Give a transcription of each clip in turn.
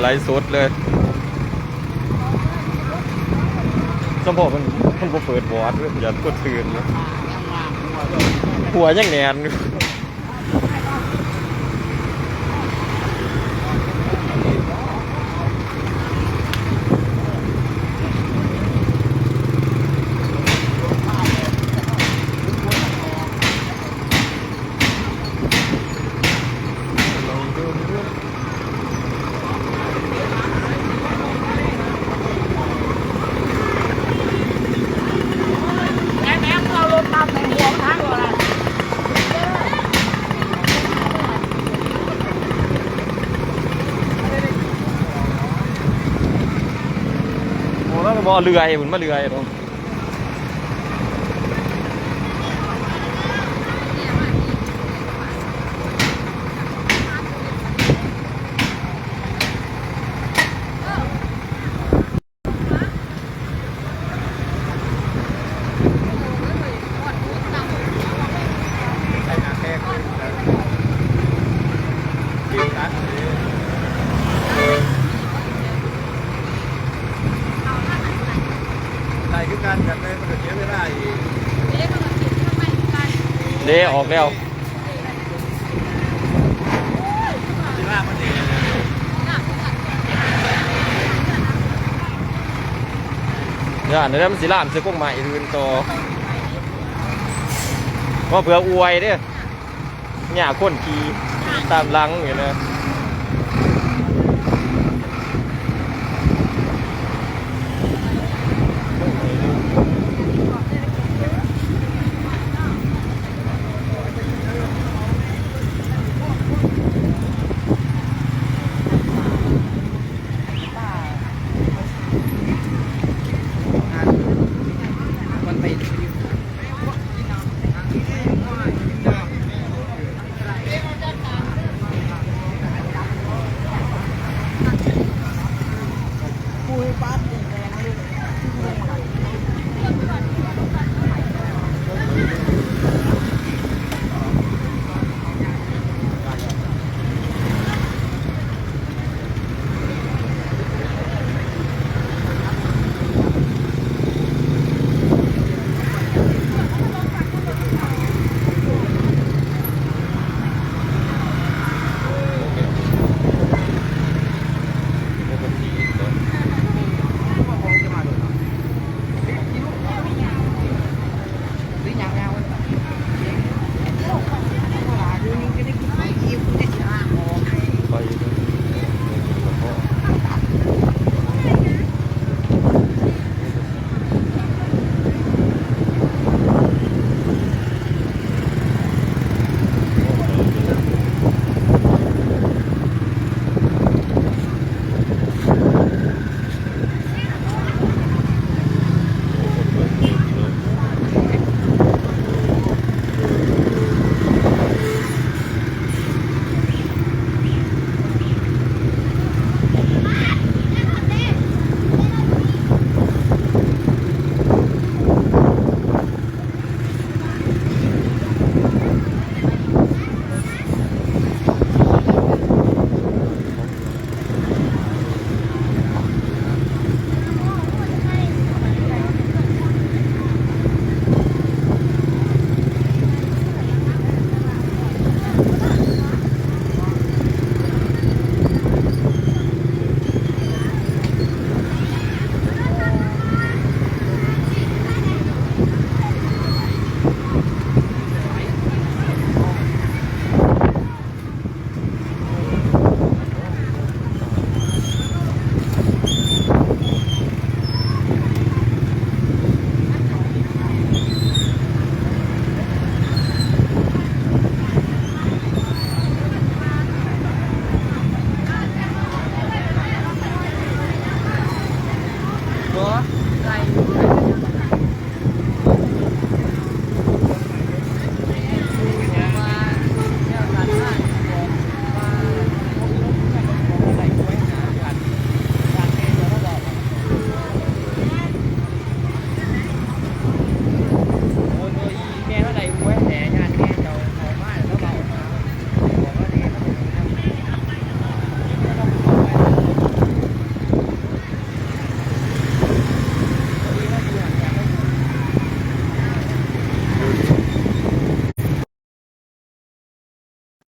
ໄລຟ໌ສົດເລີຍ. ສຳເພາະມັນ ມັນບໍ່ເປີດບອດເວີຍ ຢ້ານຄົນຕື່ນເນາະ. ຫົວຍັງແໜ້ນຢູ່. ໂອ້ ລາວກໍບໍ່ເລື່ອຍ ມັນມາເລື່ອຍເນາະ. ໄດ້ຄືກັນ ຢາກໄດ້ມັນກໍເສຍເວລາອີກ. ເດ້ ອອກແລ້ວ. ຢ້ານແລ້ວມັນຊິລາມໃສ່ກົງໄມ້ອື່ນຕໍ່ ເພາະເພື່ອອວຍເດ້. ຍາກຄົນຂີ່ຕາມຫຼັງນີ້ນະ.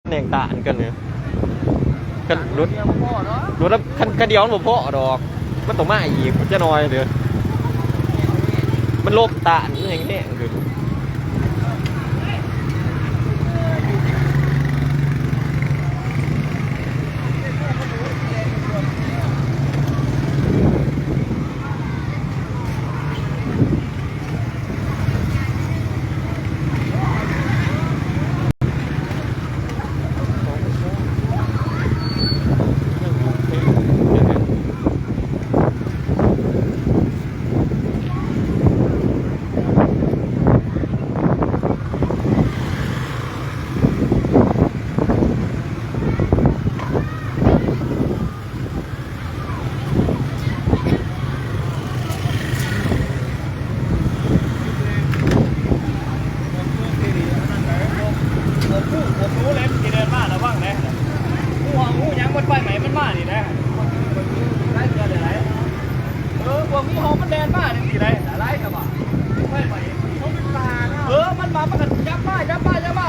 ແຫ່ງຕານກັນເນາະ. ຄັນລົດ ລົດລະຄັນ ຄັນດຽວມັນບໍ່ພໍດອກ ມັນຕ້ອງມາອີກຈັກໜ່ອຍເດີ. ມັນຫຼົບຕານແຮງໆເດີ. ເອີ ພວກມີຫອມມັນແລ່ນມາຈັ່ງຊີ້ໄດ໋ ຫຼາຍກະບາດ ໄປໄປ ເອີ ມັນມາ ມັນກະຍັບມາ ຍັບມາ ຍັບມາ.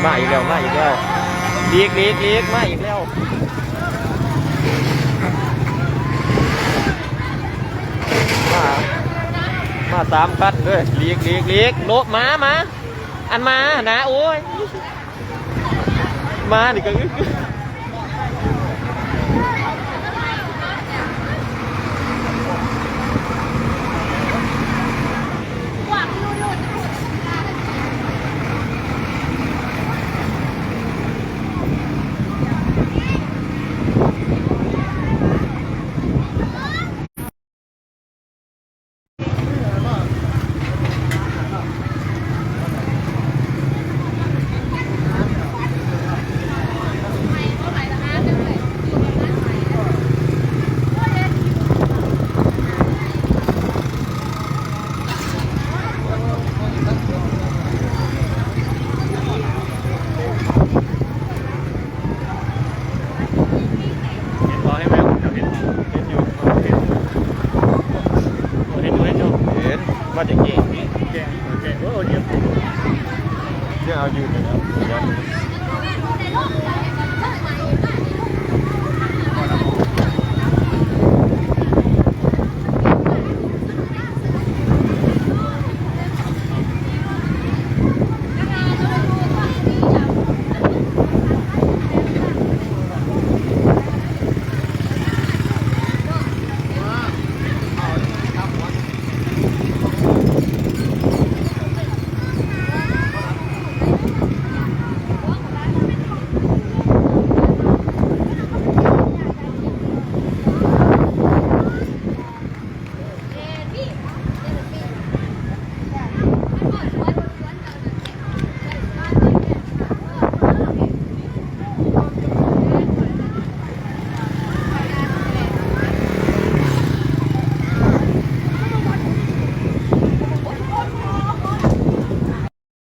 ມາອີກແລ້ວ ມາອີກແລ້ວ ຫຼີກ ຫຼີກ ຫຼີກ ມາອີກແລ້ວ ມາ ມາສາມຄັນເລີຍ ຫຼີກ ຫຼີກ ຫຼີກ ໂລະ ມາ ມາ ອັນມານະ ໂອ້ຍ. ມານີ້ກະອຶກ. ເຫັນບໍ່ ເຫັນແລ້ວ ເຫັນ ເຫັນຢູ່ ເຫັນ ເຫັນຢູ່ ເຫັນຢູ່ ເຫັນ ມາແຕ່ກີ້